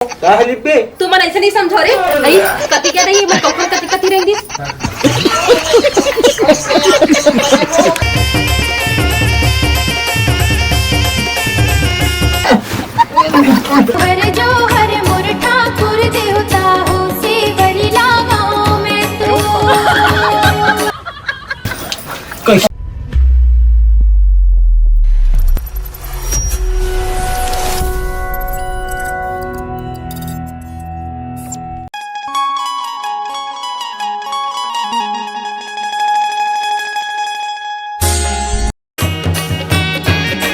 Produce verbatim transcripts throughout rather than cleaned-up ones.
का है लिपे? तुमन ऐसे नहीं समझो रे। अई, कति क्या नहीं, मैं कौन कति कति रहेंगी? हर जो हर मोर ठाकुर देवता हो, सेवरी लावा मैं तो।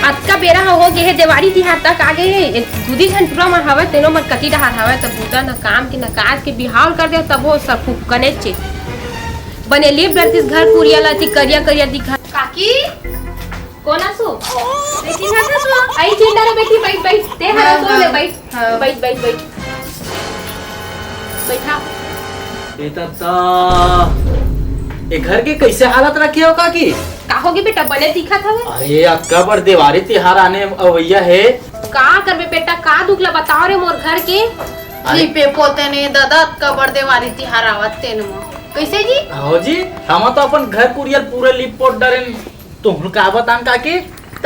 अतका बेरा ह हो गे हे, देवारी तिहार तक आ गे हे। ए, दूधी झन टुरा म हवय, तेनो मन कति डहार हवय, त बूता न काम के, न काज के, बिहाव कर दे, तभो सब फुकनेच हे। बने लिप डरतिस घर कुरिया ला, अति करिया करिया दिखा। काकी, कोन आसो? बेटी, हाँ, हाँ, हाँ। आई चिंता रे बेटी, बैठ, बैठ। ते हरा हाँ, सो ले, हाँ। बैठ। हाँ। बैठ, बैठ, बैठ। बैठा। ए तत्ता, ए घर के कैसे हालत रखे हो काकी? का होगे बेटा, बने दिखत हवे? अरे, अतका बड़ देवारी तिहार आने अवैया हे। का करबे बेटा, का दुख ला बताओ रे मोर घर के? अरे। लिपे पोते नहीं दादा, अतका बड़ देवारी तिहार आवत तेन म। कैसे जी? हो जी, हम तो अपन घर कुरियर पूरा लिप पोत डरेन। तुहन का बतान काकी? त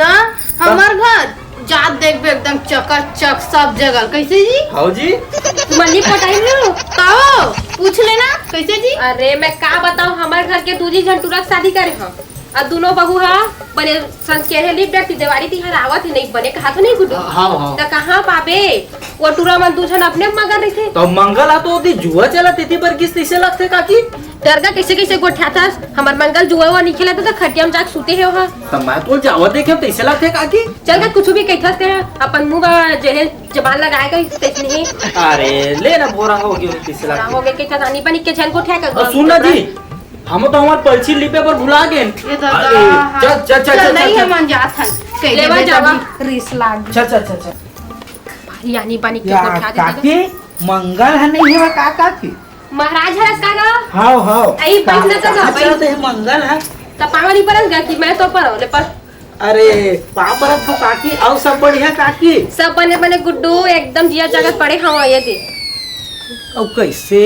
हमर घर जात देखबे एकदम चकाचक सब जगह। कैसे जी? हाउ जी। तुमन लिप पोताई लो? ताओ, पूछ लेना। कैसे जी? अरे मैं का बताऊं, हमर घर के दूजी झन टुरा के शादी करे ह। आ दुनो बहू ह बने संस्केर हे, लिप डरती देवारी तिहार आवत ही नहीं बने कहा तो नहीं गुड्डू। हाँ, हाँ। त कहाँ पाबे? वो टुरा मन दू झन अपने मगन रहिथे। त मंगल आ तो ओती जुआ चलत, एती बर गिस तइसे लगथे काकी। टरगा कैसे कैसे गोठियाथस, हमर मंगल जुआ हुआ नहीं खेलत त खटिया में जाके सूते हे ओहा। त मैं तो जावा देखे तइसे लगथे काकी। चल का कुछ भी कहिथस ते, अपन मुंह बा जेहे जबान लगाए का तइसने हे। अरे ले ना बोरा हो गयो तइसे लगथे। हो गए कहिथस आनी बनी के झन गोठिया का। और सुन ना जी, हम तो हमार पर्ची लिपे पर भुला गए। ये दादा, अरे, हाँ। चल, चल, चल, चल, चल, नहीं चल। हम जात हन। कह लेवा देबे जावा। तब रिस लाग। चल, चल, चल, चल। यानी पानी के या, गोठिया दे काकी, मंगल ह नहीं हेवय का काकी? महाराज हरस का गा? हाव, हाव। आई बैठ ना का, तो का भाई। चलत हे मंगल ह? त पावनी परस गा कि मैं तो पर ले पर। अरे, पाँव परत हो काकी, अउ सब बढ़िया काकी? सब बने बने गुड्डू, एकदम जिया जागत पड़े हवा ये दे। अउ कैसे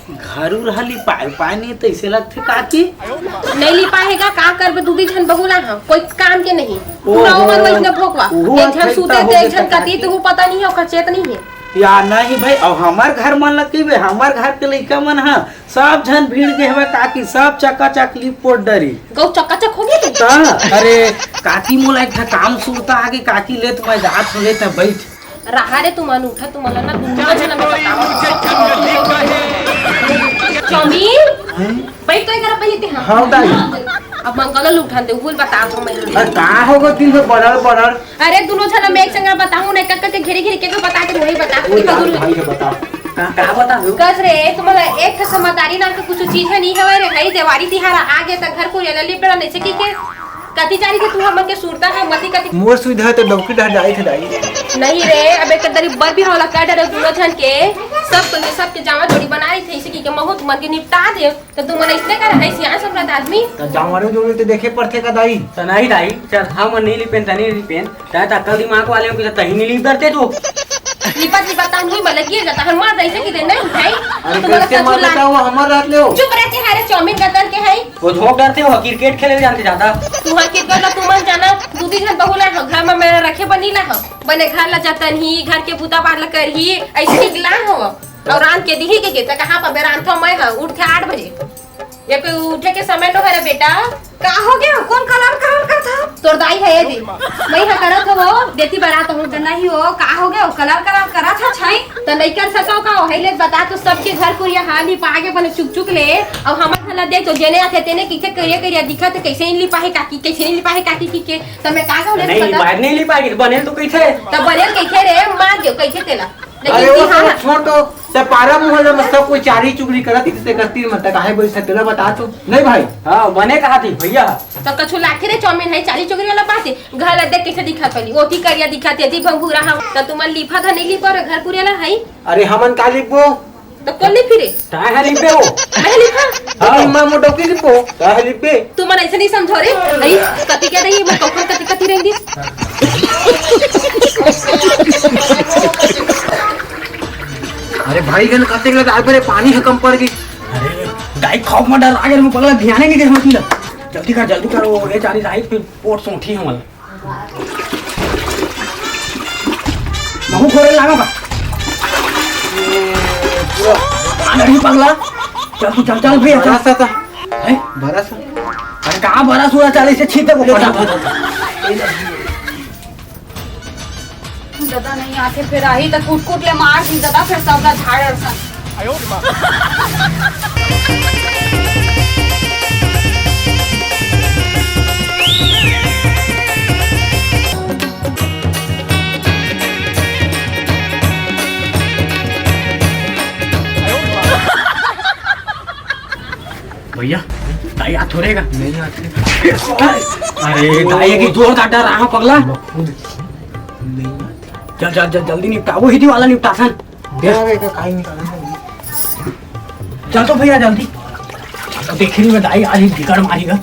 घर उर ह लिपाए उपाए नहीं तइसे लगथे काकी? नहीं लिपाए हे का, का करबे, दू दी झन बहू ला ह, कोई काम के नहीं। ओ पूरा हो, उमर वैसने भोकवा। ओहो एक झन अथई सूते त ते, हो एक झन गे कती, काकी। तू पता नहीं हे, ओकर चेत नहीं हे। या नहीं भाई, अब हमर घर मन ल कहिबे, हमर घर के लइका मन ह सब झन भीड़ गे हवय काकी, सब चकाचक लिप पोत डरी। गौ चकाचक हो गया तू? त अरे काकी, मोला एक ठा काम सुरता आगे काकी, ले त मैं जात हो, ले त बैठ। रहा रे, तुमन उठा, तुमन ना दुनिया झन में बताओ। चाउमीन? हैं? बैठ तो इधर पहले ते, हाँ। हाँ, दाई। अब मंगल ल उठान दे, उहुल बता दो मैं। अरे, का होगा दिन में बड़र बड़र? अरे, दुनो झन में एक संग बताऊं ना, कक्का के घेरी घेरी के को बता के वही बता। ओ कि यार, बदल भाई के बता। का, का बता दो? कस रे, तुम्हारा एक ठो समझदारी नाम के कुछ चीज है नहीं हवे रे, हई देवारी तिहार आ गए त घर को ये लिप डरा नहीं सकी के। कति जानी के तू हमन के सुरता है, मती कति। मोर सुविधा तो डौकी डहर जाए थे दाई। नहीं रे, अब एक दरी बर भी होला कर डरे दुनो झन के, सब तो ये सब के जावा जोड़ी बना रही थे, इसी की के महूत मन के निपटा दे, तो तुम मन इसने कर है सियान समझदार आदमी। तो जावा जोड़ी तो देखे पड़थे का दाई? तो नहीं दाई, चल हम नहीं लिपेन, तनी लिपेन, तै तक्कल दिमाग वाले हो कि तही नहीं लिप डरते तू। लिपत लिपत तान हुई मलक गिर जाता, हर मार दे इसे की दे नहीं है। अरे तो बोला कैसे सच मार बोला। देता वो हमर रात ले हो? चुप रहते हैं रे, चाउमीन का तन के है। वो झोंक डरते हो, क्रिकेट खेले जानते ज्यादा। तू हाँ क्रिकेट ला तू मन जाना, दू तीन घंटा बोला है, घर में मेरा रखे बनी ला है। बने घर ला जाता नहीं, घर के बूता बार ला कर ही, ऐसे निकला हो। और रात के दिही के, के, त कहाँ पर बेरान था मैं हाँ, उठ के आठ बजे। ये कोई उठे के समय नो हरे बेटा। का हो गया? कौन कलर कलर करत हव? तोर दाई है ये दी। मैं हा करत हव, देती बरात हूँ। त नहीं हो, का हो गया? कलर कलर करत हव छाई। त लइकन ससो का हो, है ले बता तो सबके घर को ये हाल ही पागे बने चुक चुक ले। अब हमर घर ला देख तो जेने आथे तेने किथे करिया करिया दिखत हे, कैसे नहीं लिपा है काकी, कैसे नहीं लिपा है काकी की के। त मैं का कहूँ ले नहीं, बता। बाहर नहीं लिपा है, बने तो कैसे? त बने कैसे रे, मार दियो कैसे तेला। लेकिन अरे वो तिहार सब छोड़ दो, ते पारा मोहल्ला में सब कोई चारी चुगली करत ही, ते करती मत काहे बोल सकते ला बता तो। नहीं भाई। हाँ, बने कहा थी भैया। तो कछु लाखे रे चाउमीन है, चारी चुगली वाला बात है। घर ला देख कैसे दिखा पहली, ओती करिया दिखा ते, जी भंगूरा हम। तो तुमन लिफा था नहीं लिपा रे घर पुरे ला है। अरे हमन का लिपबो? तो कौन लिपी रे? ताय है लिपे हो। मैं लिपा। हाँ। अरे माँ मोटो की लिपो, ताय है लिपे। तुमन ऐसे नहीं समझो रे। नहीं, कति क्या नहीं, मैं कौन कति कति रहेंगी। ए भाई, गन कतेक लगा, अबे रे, पानी ह कम पड़ गे। अरे, दाई खौफ म डर आ गे, मैं पगला ध्यान ही नहीं दे हम तुला। जल्दी कर, जल्दी कर, वो ये जानी दाई फिर पोट सोंठी हमला। महू खोरे लागा का? आ नहीं पगला। चल तू, चल, चल भैया, चल। भरा सा था। हैं? भरा सा। अरे कहाँ भरा सूरा, चल इसे छीन दे वो। ले, फटाफट। ले, ले, ले। ददा नहीं आथे, फेर आही त कुट कुट ले मार दी ददा, फेर सब ला झाड़ अड़सन। भैया, दाई आत हो रहेगा। नहीं आते। अरे दाई, एक जोर का डर रहा पगला। खुद नहीं आते। चल चल चल, जल्दी निपटा, वो ही वाला निपटासन। देख। चल तो भैया जल्दी। चल तो देख रही मैं दाई, आज ही बिगड़ मारेगा।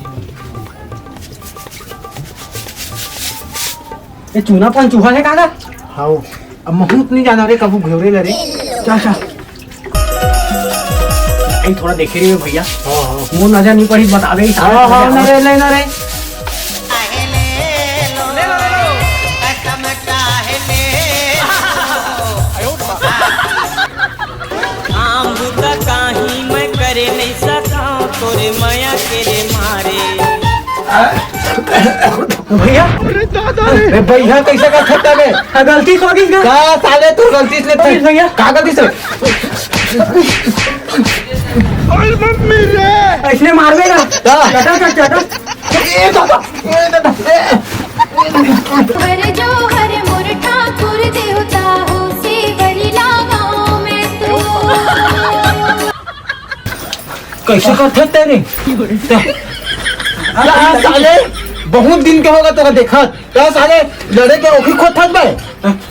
ये चूना पन चूहा है काका? हाँ, अब महूत नहीं जाना रे, कबू घेरे ले रे। चल चल। ए, थोड़ा देखे रहिए भैया। हाँ, हाँ। मोर नजर नहीं पड़ी, बतावे ही सारा हाँ, हाँ, चीज़। ना रे, ले ना रे। काम बुता काही मैं करे नहीं सका, तोरे मया के रे मारे। भैया, अरे दादा रे। ए भैया, कैसे का खत्ता बे? हाँ, गलती से हो गई ना। का साले तू गलती से हो गई भैया। का गलती से? अरे मम्मी रे। ऐसने मारबे ना। का? चटा, चटा, चटा। ए दादा, ए दादा, ए। हर जो हर मोर ठाकुर देवता हो, सेवरी लावा मैं तो। कैसे करथे तेरे? अरे साले, बहुत दिन के होगा तोरा देखत। का साले, लड़े के ओखी खोद थस बे?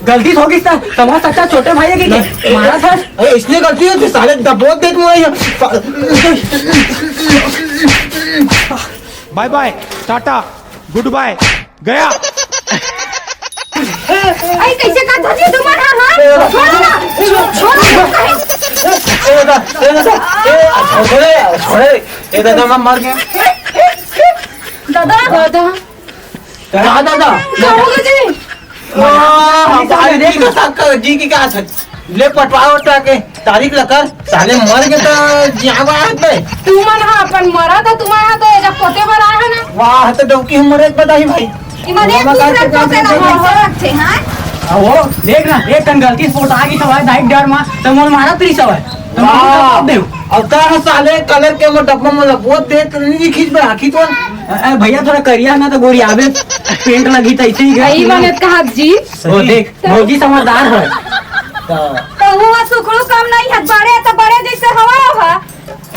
गलती हो गई था, तुम्हारा सच्चा छोटे भाई है कि क्या? नहीं। मारा था। अरे, इसलिए गलती होती, साले दबोच देत मुझे। बाय बाय, टाटा, गुड बाय, गया। अरे, कैसे करत हस जी तुमन हा, हाँ? छोड़ो ना, छोड़ो ना। ए दादा, ए दादा, ए, छोड़े, छोड़े, ए दादा, मैं मर गया। दादा। दादा। का दादा? का होगे जी? वाह, हमारे जी का साथ कर, जी की का साथ? ले पटवा उठा के तारीख लकर, साले मर गए तो जियावा हाथ में। तुमन हा अपन मरा था, तुम्हारा तो एजा पोते बर आया है ना। वाह, तो डौकी हम मरे एक बताही भाई। इमन एक दूसरे पोते ला हो रखे हैं। वो देख ना, एक कन गलती से पोता आ गई तो भाई दाई डर मा, तो मोल मारा तरी सवाल। तो मोल वाह। जवाब दे। अब का है साले कलर के वो डब्बा में वो देख नहीं खींच बे आखी तो। ए, ए, भैया थोड़ा करिया ना तो गोरी आवे, पेंट लगी तो ऐसे ही गया। सही माने कहा जी। वो देख, भौजी समझदार है। तो वो सुखड़ू कम नहीं है, बड़े तो बड़े जैसे हवा हवा।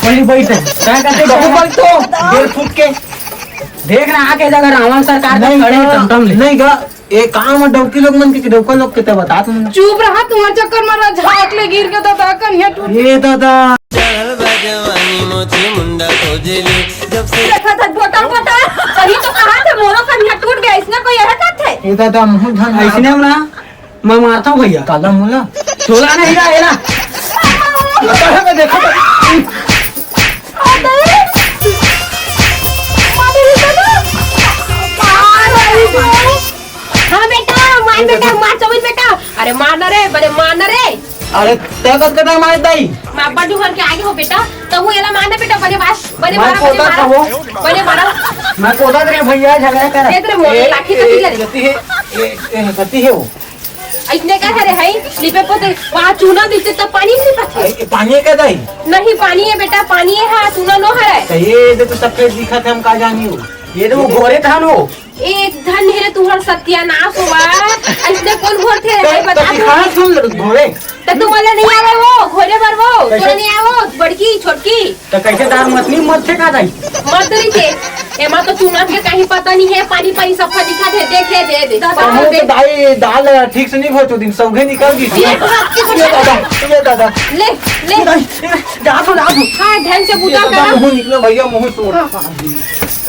पहले बैठ जा। क्या कहते हैं? बहुत बड़ी तो डेढ़ फुट के। देख ना, आके जगह रावण सरकार का नहीं खड़े हैं, गा, टमटम ले। नहीं गा, ये काम है डौकी लोग मन के, डौका लोग के तो बता तुम। चुप रहा, तुम्हारे चक्कर में झाट ले गिर के दादा कन्या टूट। ये दादा। चढ़ल बा जवानी मोची मुंडा खोजेली, जब से देखा था बोटा बोटा, सही तो कहा थे, मोरो कन्या टूट गया, इसने कोई यह कहते? ये दादा मुंह धन ऐसने हम ना, मैं मारता हूँ भैया। काला मुला। चोला नहीं ना, ये ना। देखो तो। हाँ बेटा, मार बेटा, मार चौबीस बेटा। अरे मार ना रे, बड़े मार ना रे। अरे तय कस कटा मार दाई। माँ बड्डू घर के आगे हो बेटा, तो वो एला मार ना बेटा, बड़े बास, बड़े मैं मारा, बड़े कोदा मारा, था वो। बड़े मारा। मैं कोदा रे भैया, झगड़ा कर। देख रे मोरे, ए, लाठी ए, कटी करे। गति है, ए, ए, गति है वो। इसने का हरे है, लिपे पोते, वहाँ चूना दिखते तब पानी नहीं पथे। अरे, पानी है क्या दाई? नहीं, पानी है बेटा, पानी है, हाँ, चूना नो हरे। तो ये दे तो सफेद दिखा थे, हम का जानी हो। ये तो वो गोरे था नो। एक धन हे रे तुहर सत्यानाश होवा। ऐसने कौन घोरथे रे, तो, भाई, बता तो तू। कहाँ से हम घोरे? तो तुम्हारा नहीं आवे वो, घोरे बर वो, कैसे? तोरा नहीं आवे वो, बड़की, छोटकी। तो कैसे दार मछली मरथे का दाई? मर तो नहीं थे। एमा तो चूना के कहीं पता नहीं है, पानी पानी सफा दिखा दे, देख ले, दे, दे। दादा, हम तो दे। दाई दाल ठीक से नहीं घोरते, दिन सौघे निकल गई। ये तो आपकी ये दादा, ये दादा। ले, ले। ये दाई, ये दाई, जा तो, जा तो। हाँ, ढंग से ये बूता दादा, करा। मुँह निकलो भैया, मुँह तोड़। हाँ, हाँ।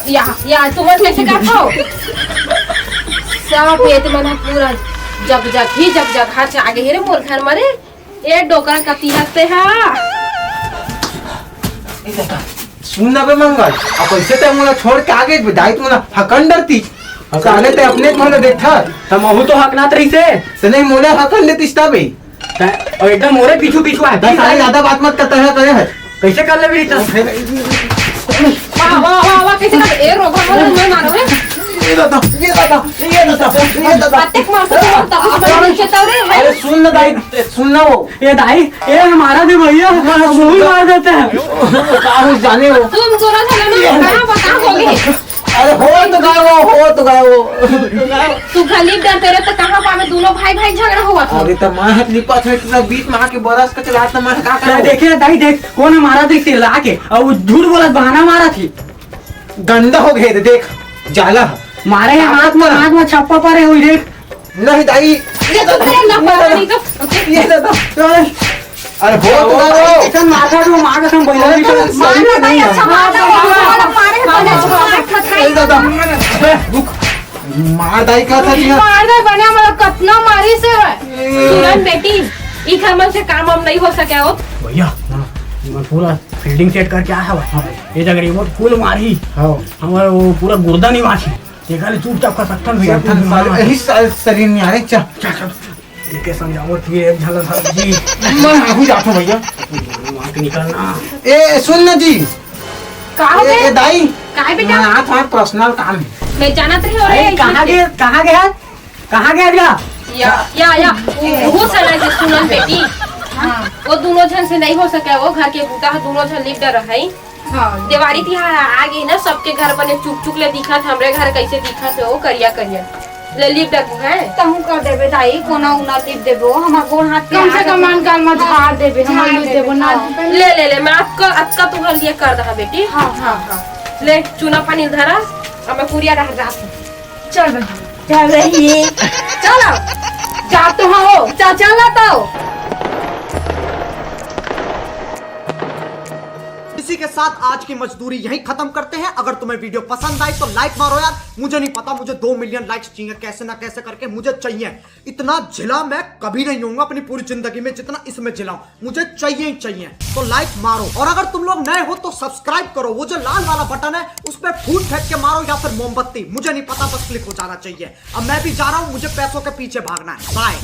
या, या, तुमन कैसे का खाओ? सब ये तो मना पूरा जग जग ही जग जग हाथ से आगे हे रे मोर घर मरे। ए डोकरा कतिहा ते हा। सुन ना बे मंगल, अब कैसे ते मोला छोड़ के आगे दाई, तू मोला हकन डरती। साले ते अपने मोला देखा। त महू तो हकनात रहिसे। ते नहीं मोला हकन देतिस तबे। त-, और एकदम मोरे पीछू पीछू आए। दस साले ज्यादा बात मत करता है, करे है। कैसे कर ले भी नहीं? वाह, वाह, वाह, वाह, कैसे कर, ए, रोबो, रोबो, नहीं मारो, है? ये दादा, ये दादा, ये दादा, ये दादा। अतेक मारता, तो मारता, कुछ बड़ा नहीं कहता रे, है? अरे सुन ना दाई, सुन ना वो। ये दाई, ये हमारा भी भैया, वो भी मार देते हैं। का हो जाने हो? तुम दोनों जने ना, कहाँ बता होगे? अरे हो तो गए वो, हो तो गए वो। तू खाली डरते रहे तो कहाँ पावे, दोनों भाई भाई झगड़ा हुआ था। अरे तो मैं हाथ लिपा था, इतना बीच में आके बरस के चला था, मैं का मैं करूँ? देखे ना दाई, देख, कौन हमारा देख चिल्ला के, और वो झूठ बोलत बहाना मारा थी। गंदा हो गए थे, देख, जाला। मारे हैं हाथ में, हाथ में छप्पा परे हुई देख। नहीं दाई, ये तो अरे ना, ये तो नहीं तो, ये तो, अरे हो तो गए वो। इतन माथा जो मार कसम भैया जी तो मार ना भाई, अच्छा मार ना, मार ना, मारे हैं, मार ना, अच्छा मार ना। ये तो, अबे रुक, मार दाई का था जी। मार दे बने, मतलब कतना मारी से है। सुनन बेटी, ई घर मन से काम हम नहीं हो सके हो। भैया, हाँ, मैं पूरा फील्डिंग सेट करके आया हूँ। हाँ। ये जगह रिमोट फुल मारी। हाँ। हमारा वो पूरा गुर्दा नहीं मारी। ये खाली चुपचाप का सत्तर भैया, चल, कुछ साले, मार। यही साले शरीर में आ रहे, चल। चल, चल। इनके समझाओ, तू एक झलक हर जी। मैं आगू जाता हूँ भैया। दिमाग निकलना। ए, सुन ना जी। का हो ए, बे? ए, दाई। काय बेटा? मैं आज हमारा पर्सनल काम है। मैं जानत रही हो अरे, रे, कहाँ ऐसे। गए, कहाँ गए? कहाँ गया भैया? या, या, या, वो, वो साला से सुनन बेटी। हाँ। वो दोनों झन से नहीं हो सके, वो घर के बूता ह, दोनों झन लिप डर है। हाँ। देवारी तिहार आ गई ना, सबके घर बने चुक चुक ले दिखत, हमरे घर कैसे दिखत है वो करिया करिया। ले लिप डर है। तहूँ कर देबे दाई, कोना उना लिप देबो, हमार गोड़ हाथ के कम से आदत कम है। आन काल में झाड़ देबे, हम झाड़ लिप देबे, देबो ना। हाँ। ले, ले, ले, मैं आपका, आपका तुम्हारे लिए कर दहा बेटी। हाँ, हाँ, हाँ। ले, चूना पानी धरा, अब मैं कुरिया डहर जात हूँ। चल बहिनी, चल रही। चल अब। जा तो हो, चल, चल ना तो। इसी के साथ आज की मजदूरी यहीं खत्म करते हैं। अगर तुम्हें वीडियो पसंद आई तो लाइक मारो यार, मुझे नहीं पता, मुझे दो मिलियन लाइक्स चाहिए, कैसे ना कैसे करके मुझे चाहिए। इतना झिला मैं कभी नहीं होऊंगा अपनी पूरी जिंदगी में जितना इसमें झिला हूं। मुझे चाहिए ही चाहिए, तो लाइक मारो। और अगर तुम लोग नए हो तो सब्सक्राइब करो, वो जो लाल वाला बटन है उस पर फूट फेंक के मारो या फिर मोमबत्ती, मुझे नहीं पता, बस क्लिक हो जाना चाहिए। अब मैं भी जा रहा हूँ, मुझे पैसों के पीछे भागना है। बाय।